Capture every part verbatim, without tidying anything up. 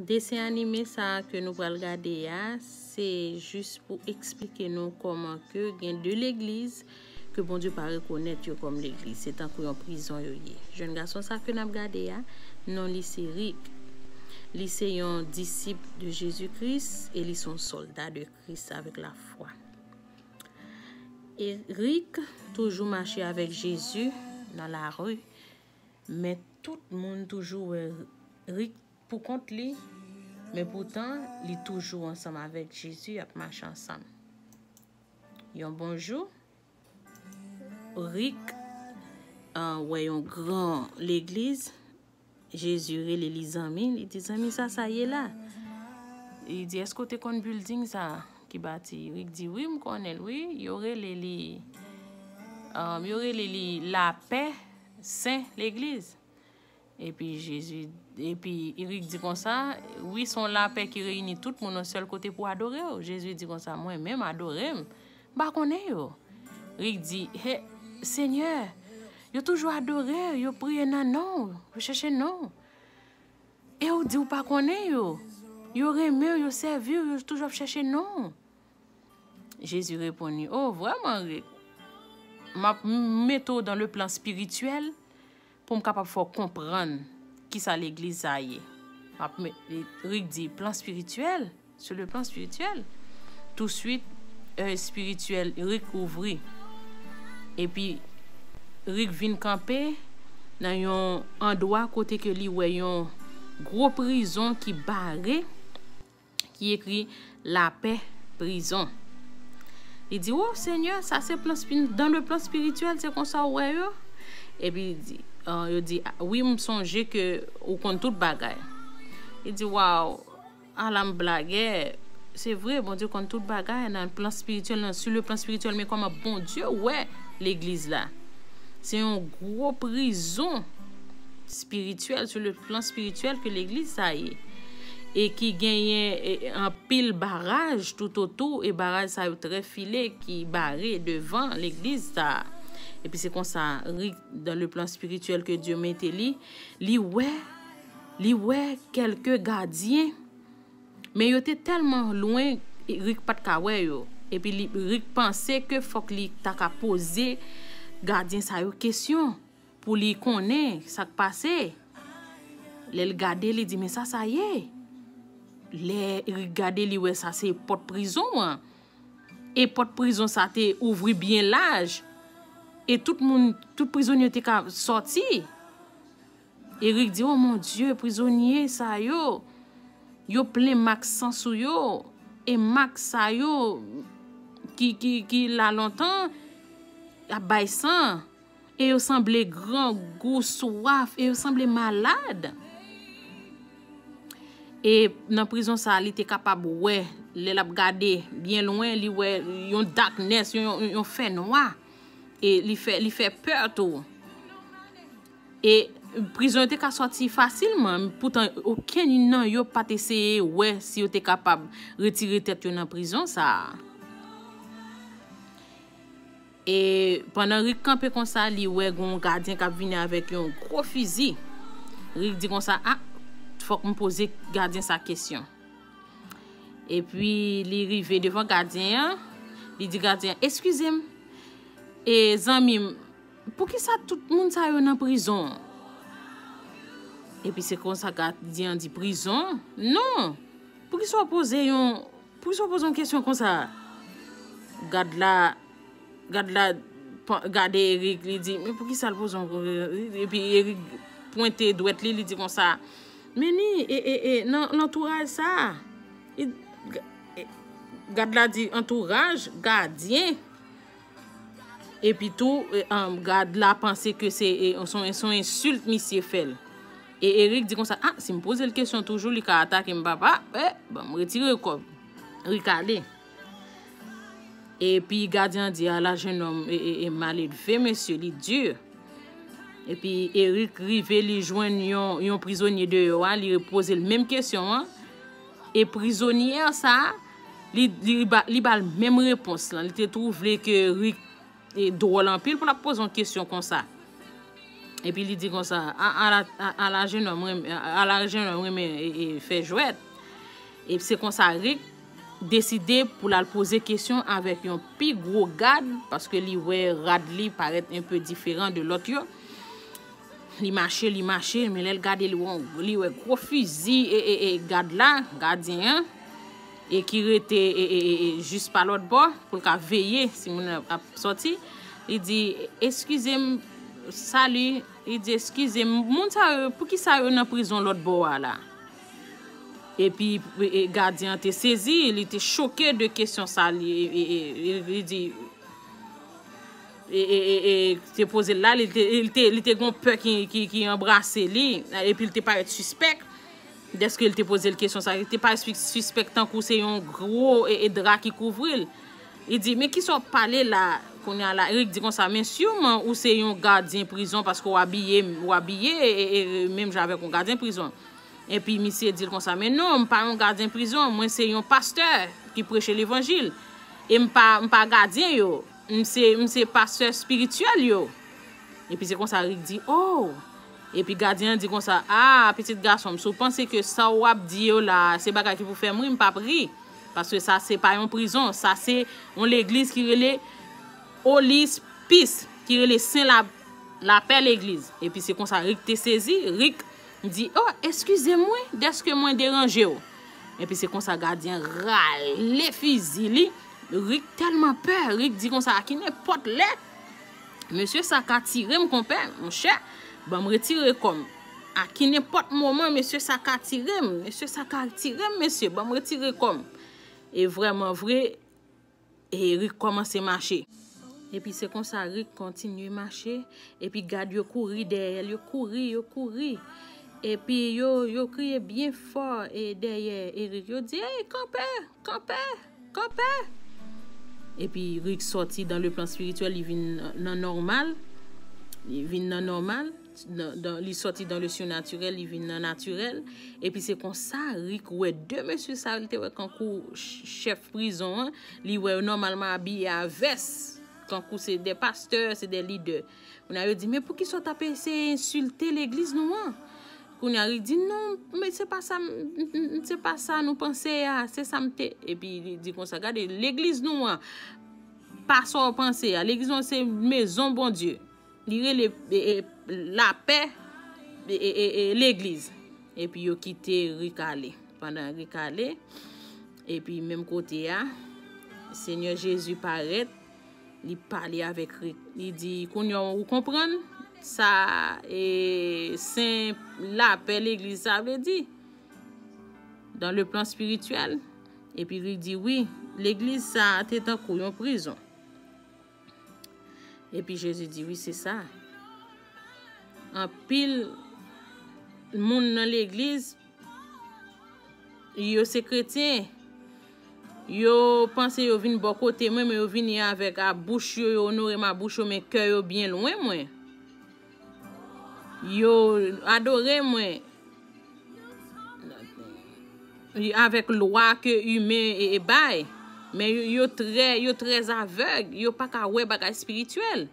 Desen anime sa a ke nou pral gade a, se jis pou eksplike nou kòman ke gen de legliz ke Bondye pa rekonèt yo kòm legliz. Se tankou yon prizon yo ye. Jèn gason sa ke n ap gade a, non li se Rik. Li se yon disip de Jezi Kris e li se yon sòlda de Kris avèk lafwa. E Rik toujou mache avèk Jezi nan lari, men tout moun toujou wè Rik pou kont li, men poutan li toujou ansanm avèk Jezi, y ap mache ansanm. Yon bon jou, Rik ah, wè yon gran legliz, Jezi rele li zanmi, li di, "Zanmi, sa sa ye la?" Li di, "Èske w te konn bilding sa ki bati?" Rik di, "Wi, m konnen l, wi. Yo rele li, um, yo rele li Lapè Sen Legliz." Epi Jezi, epi Rik di konsa, "Wi, se yon lapè ki reyini tout moun yon sèl kote pou adore w." Jezi di konsa, "Mwen menm, adore m. M pa konnen yo." Rik di, "He, Senyè, yo toujou adore w, yo priye nan non w, yo chèche non w. E ou di w pa konnen yo. Yo renmen w, yo sèvi w, yo toujou ap chèche non w." Jezi reponn li, "O, vrèman, Rik, m ap mete w dans le plan spirituel pou m kapab fè w konprann kisa legliz sa ye." M ap met, Rik di, "Plan spirituel?" Sur le plan spirituel. Touswit, èy espirityèl Rik ouvri. Epi, Rik vin kanpe nan yon andwa kote ke li wè yon gwo prizon ki bare, ki ekri Lapè Prizon. Li di, "O Senyè, sa se plan spi-, dans le plan spirituel, se konsa w wè yo?" Epi li di, ah, yo di, "Wi, m sonje ke ou konn tout bagay." Li di, "Waw, ala m blagè." Se vre, Bondye konn tout bagay nan plan spirityèl, nan, sur le plan spirituel, men kòman Bondye wè legliz la? Se yon gwo prizon spirityèl, sur le plan spirituel ke legliz sa ye. E ki genyen, e, anpil baraj toutotou, e baraj sa yo trè file ki bare devan legliz sa. Epi se konsa, Rik, dans le plan spirituel ke Dye mete li, li wè, li wè kèlke gadyen, men yo te tèlman lwen, Rik pa t ka wè yo. Epi li, Rik panse ke fòk li ta ka poze gadyen sa yo kesyon pou li konnen sa k pase. Lè l gade, li di, "Men sa sa ye?" Lè Rik gade, li wè sa se pòt prizon an. E pòt prizon sa te ouvri byen laj. E tout moun, tout prizonye te ka sòti. E Rik di, "O mon Dye, prizonye sa yo, yo plen mak san sou yo. E mak sa yo ki, ki, ki la lontan, ap bay san." E yo sanble grangou, swaf, e yo sanble malad. E nan prizon sa, li te kapab wè, lè l ap gade byen lwen, li wè yon darkness, yon, yon, yon fènwa. E li fè, li fè pè tou. E prizon yo te ka sòti fasilman, poutan okenn nan yo pa t eseye wè si yo te kapab retire tèt yo nan prizon sa a. E pandan Rik kanpe konsa, li wè gon gadyen k ap vini avèk yon gwo fizi. Rik di konsa, "A, fòk m poze gadyen sa kesyon." Epi li rive devan gadyen an, li di gadyen an, "Eskize m, e zanmi m, poukisa tout moun sa yo nan prizon an?" Epi se konsa gadyen an di, "Prizon? Non! Poukisa w poze yon, poukisa w poze yon kesyon konsa?" Gad la, gad la, pa-, gade Erik, li di, "Men poukisa l poze yon," epi Erik pwente dwèt li, li di konsa, "Men ni, e, e, e, nan, nan antouraj sa a." E, e, gad la di, "Antouraj, gadyen." Epi tou, e, um, gad la panse ke se, e, se yon, se yon ensilt misye fè l. E Erik di konsa, "A, si m poze l kesyon toujou, li ka atake m, papa. E, ban m retire kòb." Rik ale. Epi gadyen an di, "Ala jennonm, e, e, e, maledve, mesye, li di." Epi Erik rive, li jwenn yon, yon prizonye deyò a, li poze l menm kesyon an. E prizonye sa, li, li ba, li ba l menm repons lan. Li te twouve ke Rik e dwòl anpil pou l ap poze yon kesyon konsa. Epi li di konsa, a, a la, a, a la jenòm renmen, a la jenòm renmen e, e fè jwèt. E se konsa Rick deside pou l al poze kesyon avèk yon pi gwo gad, paske li wè rad li parèt enpe diferan de lòt yo. Li mache, li mache, men lè l gade, li wè, li wè gwo fizi e, e, e gad la, gadyen an, e ki rete e, e, e, e, jis pa lòt bò, pou l ka veye si moun nan ap sòti. Li di, eskize m, sali, li di, eskize m, moun sa yo, poukisa yo nan prizon lòt bò a la? Epi e, e, gadyen an te sezi, li te choke de kesyon sa, li, e, e, e, li di, e, e, e, e, te poze l la, li te, li te, li te gon pè ki, ki, ki anbrase li, epi li te parèt sispèk, dèske li te poze l kesyon sa, li te parèt sis-, sispèk tankou se yon gwo e, e dra ki kouvri l. Li di, men kisa w ap pale la, kounye a la? Rick di konsa, men siman ou se yon gadyen prizon paske w abiye, w abiye e, e, e, menm jan avèk yon gadyen prizon. Epi misye di l konsa, men non, m pa yon gadyen prizon, mwen se yon pastè ki preche levanjil. E m pa, m pa gadyen yo, m se, m se pastè espirityèl yo. Epi se konsa Rick di, oh! Epi gadyen an di konsa, a, pitit gason m, si w panse ke sa w ap di yo la, se bagay ki pou fè m ri, m p ap ri. Paske sa se pa yon prizon, sa se yon legliz ki rele Holy Peace, ki rele Sen La, Lapè Legliz. Epi se konsa Rick te sezi, Rick di, oh, eskize m wi, dèske mwen deranje w. Epi se konsa gadyen rale fizi li, Rick tèlman pè, Rick di konsa, a ki nenpòt lè, mesye sa ka tire m, konpè, monchè, ban m retire kò m. A ki nenpòt moman, mesye sa ka tire m, mesye sa ka tire m, mesye, ban m retire kò m. E vrèman vre, e Rick kòmanse mache. Epi se konsa Rick kontinye mache, epi gad yo kouri dèyè l, yo kouri, yo kouri. Epi yo, yo kriye byen fò e dèyè Rick, yo di, ey, kanpe, kanpe, kanpe! Epi Rick sòti dans le plan spirituel, li vin nan, nan nòmal, li vin nan nòmal, nan, nan, li sòti dans le surnaturel, li vin nan natirèl. Epi se konsa Rick wè de mesye sa yo, li te wè kankou ch-, chèf prizon an, li wè yo nòmalman abiye a vès, kankou se de pastè, se de lidè. Kounye a yo di, men poukisa w t ap eseye ensilte legliz nou an? Kounye a Rick di, non, men se pa sa, m, m, m, se pa sa nou panse a, se sa m te. Epi li di konsa, gade, legliz nou an pa sa w panse a, legliz nou an se mezon Bondye. Li rele e, e, lapè e, e, e, e, legliz. Epi yo kite Rick ale. Pandan Rick ale, epi menm kote a, Senyè Jezi parèt, li pale avèk Rick. Li di, kounye a ou konprann sa e, sen lapè legliz sa vle di? Dans le plan spirituel. Epi Rick di, wi, legliz sa te tankou yon prizon. Epi Jezi di, wi, se sa. Anpil moun nan legliz, yo se kretyen. Yo panse yo vin bò kote mwen, men yo vini avèk a bouch yo, yo onore m a bouch yo, men kè yo byen lwen mwen. Yo adore mwen avèk lwa ke imen e, e bay. Men yo, yo trè, yo trè avèg, yo pa ka wè bagay espirityèl.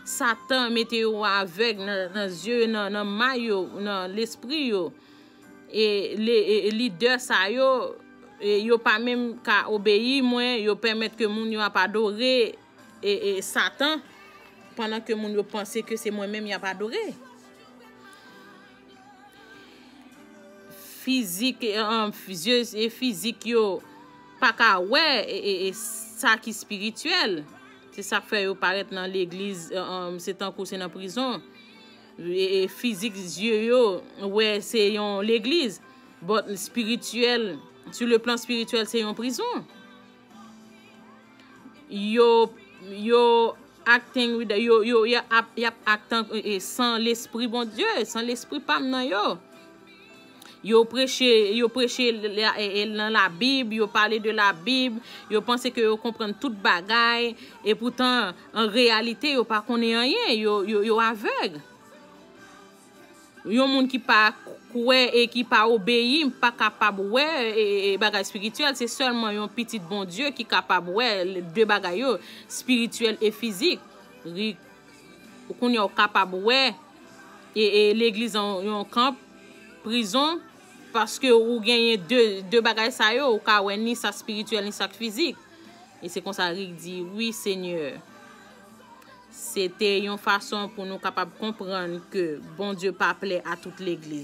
Satan mete yo avèg nan, nan zye yo, nan, nan may yo, nan lespri yo. E, le, e, e lidè sa yo, e, yo pa menm ka obeyi mwen, yo pèmèt ke moun yo ap adore e, e Satan, pandan ke moun yo panse ke se mwen menm y ap adore. Fizik, e, e, zye e fizik yo pa ka wè e, e, e sa ki espirityèl. Se sa k fè yo parèt nan legliz, e, e, se tankou se nan prizon. E, e fizik zye yo wè se yon legliz, but spirityèl, sur le plan spirituel, se yon prizon. Yo, yo acting with, yo, yo, y ap, y ap act an, e, e, san lespri Bondye, san lespri pa m nan yo. Yo preche, yo preche la, e, e, nan Labib, yo pale de Labib, yo panse ke yo konprann tout bagay, e poutan, an reyalite, yo pa konnen anyen, yo, yo, yo avèg. Yon moun ki pa kwè e ki pa obeyi pa kapab wè, e, e, bagay espirityèl. Se sèlman yon pitit Bondye ki kapab wè de bagay yo, espirityèl e fizik. Ri-, kounye a w kapab wè e, e legliz an yon kanp, prizon, paske ou genyen de, de bagay sa yo, ou ka wè ni sa espirityèl, ni sa fizik. E se konsa Rick di, wi, Senyè. Se te yon fason pou nou kapab konprann ke Bondye pa plè a tout legliz.